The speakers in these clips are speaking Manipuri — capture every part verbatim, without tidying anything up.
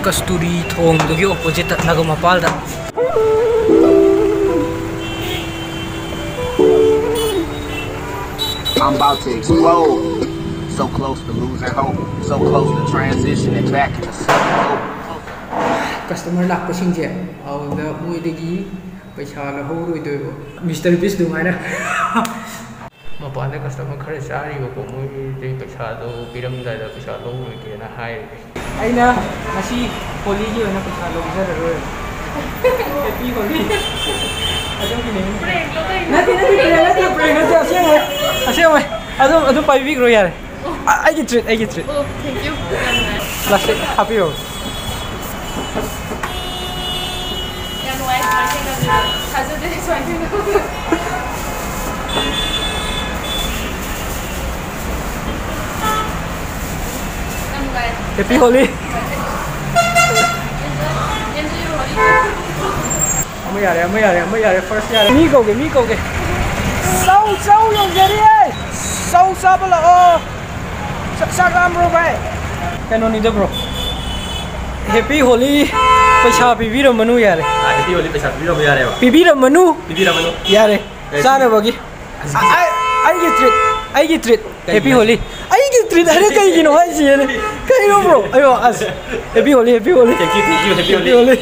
ꯀꯁꯇꯨꯔꯤ ꯊꯣꯡꯗꯨꯒꯤ ꯑꯣꯄꯣꯖꯤꯠꯇ ꯅꯥꯒꯥꯃꯄꯥꯜꯗ꯫ I'm about to explode. So close to losing hope. So close to transitioning back into self-hope. Customer ꯂꯥꯛꯄꯁꯤꯡꯁꯦ ꯑꯗꯨꯗ ꯃꯣꯏꯗꯒꯤ ꯄꯩꯁꯥ ꯂꯧꯍꯧꯔꯣꯏꯗꯣꯏꯕ, ꯃꯤꯁꯇꯔ ꯕꯤꯁ ꯑꯗꯨꯃꯥꯏꯅ꯫ ꯃꯄꯥꯟꯗ ꯀꯁꯇꯃꯔ ꯈꯔ ꯆꯥꯔꯤꯕꯀꯣ, ꯃꯣꯏꯗꯩ ꯄꯩꯁꯥꯗꯣ ꯄꯤꯔꯝꯗꯥꯏꯗ ꯄꯩꯁꯥ ꯂꯧꯔꯣꯏꯒꯦꯅ ꯍꯥꯏꯔꯤꯕ꯫ ꯑꯩꯅ ꯉꯁꯤ ꯍꯣꯂꯤꯒꯤ ꯑꯣꯏꯅ ꯄꯩꯁꯥ ꯂꯧꯖꯔꯔꯣꯏ꯫ ꯍꯦꯄꯤ ꯍꯣꯂꯤ꯫ ꯑꯗꯨꯒꯤꯅꯦ꯫ ꯄ꯭ꯔꯦꯡꯂꯣ ꯀꯩꯅꯣ? ꯅꯠꯇꯦ, ꯅꯠꯇꯦ, ꯄ꯭ꯔꯦꯡ ꯅꯠꯇꯦ, ꯄ꯭ꯔꯦꯡ ꯅꯠꯇꯦ, ꯑꯁꯦꯡꯕꯩ, ꯑꯁꯦꯡꯕꯩ꯫ ꯑꯗꯨꯝ, ꯑꯗꯨꯝ ꯄꯥꯏꯕꯤꯈ꯭ꯔꯣ ꯌꯥꯔꯦ꯫ ꯑ-, ꯑꯩꯒꯤ ꯇ꯭ꯔꯤꯠ, ꯑꯩꯒꯤ ꯇ꯭ꯔꯤꯠ꯫ ꯑꯣ, thank you꯫ ꯌꯥꯝ ꯅꯨꯡꯉꯥꯏ꯫ ꯄ꯭ꯂꯥꯁꯇꯤꯛ ꯍꯥꯞꯄꯤꯔꯣ꯫ ꯌꯥꯝ ꯅꯨꯡꯉꯥꯏ ꯁꯨꯃꯥꯏꯅ ꯊꯦꯡꯅꯕꯁꯦ꯫ ꯊꯥꯖꯗꯦ ꯁꯨꯃꯥꯏꯅ ꯊꯦꯡꯅꯕꯁꯦ꯫ ꯌꯥꯝ ꯅꯨꯡꯉꯥꯏ꯫ Happy Holi. Enjoy your holiday꯫ ꯑꯃ ꯌꯥꯔꯦ, ꯑꯃ ꯌꯥꯔꯦ, ꯑꯃ ꯌꯥꯔꯦ, ꯐꯥꯔꯁ ꯌꯥꯔꯦ꯫ ꯃꯤ ꯀꯧꯒꯦ, ꯃꯤ ꯀꯧꯒꯦ꯫ ꯆꯧ, ꯆꯧ ꯌꯣꯟꯖꯔꯤꯌꯦ꯫ ꯆꯧ ꯆꯥꯕ ꯂꯥꯛꯑꯣ꯫ ꯆꯥꯛ, ꯆꯥꯛ ꯂꯥꯝꯕ꯭ꯔꯣ ꯚꯥꯏ? ꯀꯩꯅꯣꯅꯤꯗ ꯕ꯭ꯔꯣ, ꯍꯦꯄꯤ ꯍꯣꯂꯤ ꯄꯩꯁꯥ ꯄꯤꯕꯤꯔꯝꯃꯅꯨ ꯌꯥꯔꯦ꯫ ꯑꯥ, ꯍꯦꯄꯤ ꯍꯣꯂꯤ ꯄꯩꯁꯥ ꯄꯤꯕꯤꯔꯝꯕ ꯌꯥꯔꯦꯕ? ꯄꯤꯕꯤꯔꯝꯃꯅꯨ꯫ ꯄꯤꯕꯤꯔꯝꯃꯅꯨ꯫ ꯌꯥꯔꯦ, ꯑꯦ, ꯆꯥꯅꯕꯒꯤ꯫ ꯑꯁ, ꯑ-, ꯑ-, ꯑꯩꯒꯤ ꯇ꯭ꯔꯤꯠ, ꯑꯩꯒꯤ ꯇ꯭ꯔꯤꯠ꯫ ꯀꯩꯒꯤ? ꯍꯦꯄꯤ ꯍꯣꯂꯤ꯫ ꯑꯩꯒꯤ ꯇ꯭ꯔꯤꯠ ꯍꯥꯏꯔꯦ ꯀꯩꯒꯤꯅꯣ ꯍꯥꯏꯁꯤꯅꯦ? ꯀꯩꯅꯣ ꯕ꯭ꯔꯣ? ꯑꯌꯣ, ꯑꯁ, happy Holi, happy Holi. Thank you, thank you, happy Holi.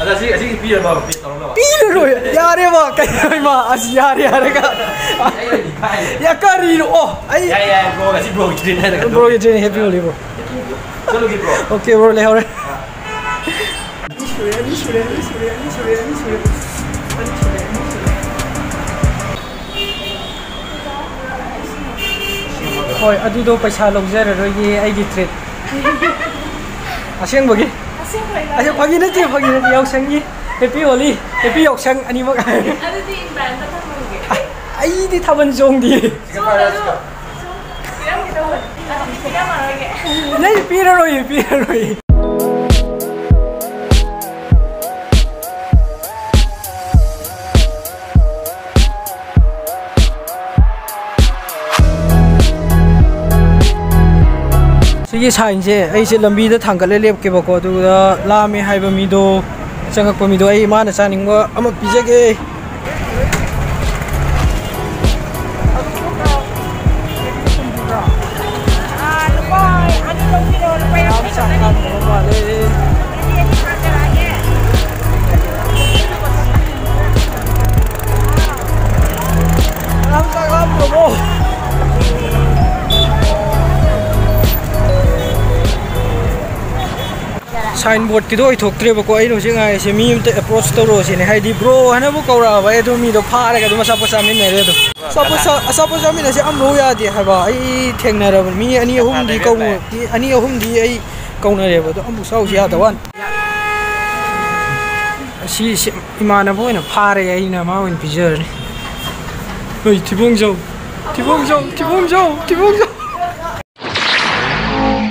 ꯑꯗ ꯑꯁꯤ, ꯑꯁꯤꯒꯤ ꯄꯤꯔꯕ ꯄꯦ ꯇꯧꯔꯒ? ꯄꯤꯔꯔꯣꯏ꯫ ꯌꯥꯔꯦꯕ, ꯀꯩꯅꯣ ꯏꯃꯥ? ꯑꯁ, ꯌꯥꯔꯦ, ꯌꯥꯔꯦꯒ꯫ ꯑꯩ ꯑꯣꯏꯅ ꯏꯀꯥꯏꯔꯦ꯫ ꯌꯥ, ꯀꯔꯤꯅꯣ? ꯑꯣ, ꯑꯩ ꯌꯥꯏ, ꯌꯥꯏ, ꯕ꯭ꯔꯣ, ꯉꯁꯤ ꯕ꯭ꯔꯣꯒꯤ ꯇ꯭ꯔꯤꯠ ꯍꯥꯏꯅ ꯕ꯭ꯔꯣꯒꯤ ꯇ꯭ꯔꯤꯠ, ꯍꯦꯄꯤ ꯍꯣꯂꯤ, ꯕ꯭ꯔꯣ꯫ ꯆꯠꯂꯨꯒꯦ, ꯕ꯭ꯔꯣ꯫ ꯑꯣꯀꯦ, ꯕ꯭ꯔꯣ, ꯂꯩꯍꯧꯔꯦ꯫ ꯑꯥ꯫ ꯑꯅꯤ ꯁꯨꯔꯦ, ꯑꯅꯤ ꯁꯨꯔꯦ, ꯑꯅꯤ ꯁꯨꯔꯦ, ꯑꯅꯤ ꯁꯨꯔꯦ, ꯑꯅꯤ ꯁꯨꯔꯦ꯫ ꯑꯅꯤ ꯁꯨꯔꯦ, ꯑꯅꯤ ꯁꯨꯔꯦ꯫ ꯍꯣꯏ, ꯑꯗꯨꯗꯣ ꯄꯩꯁꯥ ꯂꯧꯖꯔꯔꯣꯏꯒꯦ, ꯑꯩꯒꯤ ꯇ꯭ꯔꯤꯠ꯫ ꯑꯁꯦꯡꯕꯒꯤ? ꯑꯁꯦꯡꯕꯩꯔꯣ? ꯑꯁꯦꯡ-, ꯐꯥꯒꯤ ꯅꯠꯇꯦ, ꯐꯥꯒꯤ ꯅꯠꯇꯦ, ꯌꯥꯎꯁꯪꯒꯤ꯫ ꯍꯦꯄꯤ ꯍꯣꯂꯤ, ꯍꯦꯄꯤ ꯌꯥꯎꯁꯪ ꯑꯅꯤꯃꯛ ꯍꯥꯏꯔꯦ꯫ ꯑꯗꯨꯗꯤ ꯏꯟꯚꯥꯏꯔꯣꯟꯃꯦꯟꯗ ꯊꯝꯃꯝꯒꯦ꯫ ꯑ-, ꯑꯩꯗꯤ ꯊꯥꯕꯜ ꯆꯣꯡꯗꯤꯌꯦ꯫ ꯁꯣꯝꯗꯁꯨ ꯁꯨꯝ ꯄꯤꯔꯝꯒꯦ ꯇꯧꯕꯅꯤ꯫ ꯑꯗꯨꯗꯤ ꯄꯤꯔꯝꯃꯔꯣꯏꯒꯦ꯫ ꯅꯪ ꯄꯤꯔꯔꯣꯏꯌꯦ, ꯄꯤꯔꯔꯣꯏꯌꯦ꯫ ꯁꯤꯒꯤ ꯁꯥꯏꯟꯁꯦ ꯑꯩꯁꯦ ꯂꯝꯕꯤꯗ ꯊꯥꯡꯒꯠꯂ ꯂꯦꯞꯀꯦꯕꯀꯣ, ꯑꯗꯨꯒ ꯂꯥꯝꯃꯦ ꯍꯥꯏꯕ ꯃꯤꯗꯣ, ꯆꯪꯉꯛꯄ ꯃꯤꯗꯣ ꯑꯩ ꯃꯥꯅ ꯆꯥꯅꯤꯡꯕ ꯑꯃ ꯄꯤꯖꯒꯦ꯫ ꯁꯥꯏꯟ ꯕꯣꯔꯗꯀꯤꯗꯣ ꯑꯣꯏꯊꯣꯛꯇ꯭ꯔꯦꯕꯀꯣ꯫ ꯑꯩꯅ ꯍꯧꯖꯤꯛ ꯉꯥꯏꯔꯤꯁꯦ ꯃꯤ ꯑꯝꯇ ꯑꯦꯄ꯭ꯔꯣꯁ ꯇꯧꯔꯛꯑꯣ ꯁꯤꯅꯦ꯫ ꯍꯥꯏꯗꯤ ꯕ꯭ꯔꯣ ꯍꯥꯏꯅꯕꯨ ꯀꯧꯔꯛꯑꯕ ꯑꯩ ꯑꯗꯨꯝ ꯃꯤꯗꯣ ꯐꯥꯔꯒ ꯑꯗꯨꯝ ꯑꯆꯥꯄꯣꯠ ꯆꯥꯃꯤꯟꯅꯔꯦ꯫ ꯑꯗꯨꯝ ꯑꯆꯥꯄꯣꯠ ꯆꯥ-, ꯑꯆꯥꯄꯣꯠ ꯆꯥꯃꯤꯟꯅꯁꯦ ꯑꯃꯐꯥꯎ ꯌꯥꯗꯦ ꯍꯥꯏꯕ꯫ ꯑꯩ ꯊꯦꯡꯅꯔꯕꯅꯤ ꯃꯤ ꯑꯅꯤ ꯑꯍꯨꯝꯗꯤ ꯀꯧ-, ꯃꯤ ꯑꯅꯤ ꯑꯍꯨꯝꯗꯤ ꯑꯩ ꯀꯧꯅꯔꯦꯕ, ꯑꯗꯣ ꯑꯃꯐꯥꯎ ꯆꯥꯎꯁꯤ ꯌꯥꯗꯕ ꯋꯥꯅꯤ꯫ ꯑꯁꯤ ꯁꯤ ꯏꯃꯥꯟꯅꯕ ꯑꯣꯏꯅ ꯐꯥꯔꯦ, ꯑꯩꯅ ꯃꯥ ꯑꯣꯏꯅ ꯄꯤꯖꯔꯅꯤ꯫ ꯍꯣꯏ, ꯊꯤꯕꯣꯡꯖꯧ, ꯊꯤꯕꯣꯡꯖꯧ, ꯊꯤꯕꯣꯡꯖꯧ, ꯊꯤꯕꯣꯡꯖꯧ꯫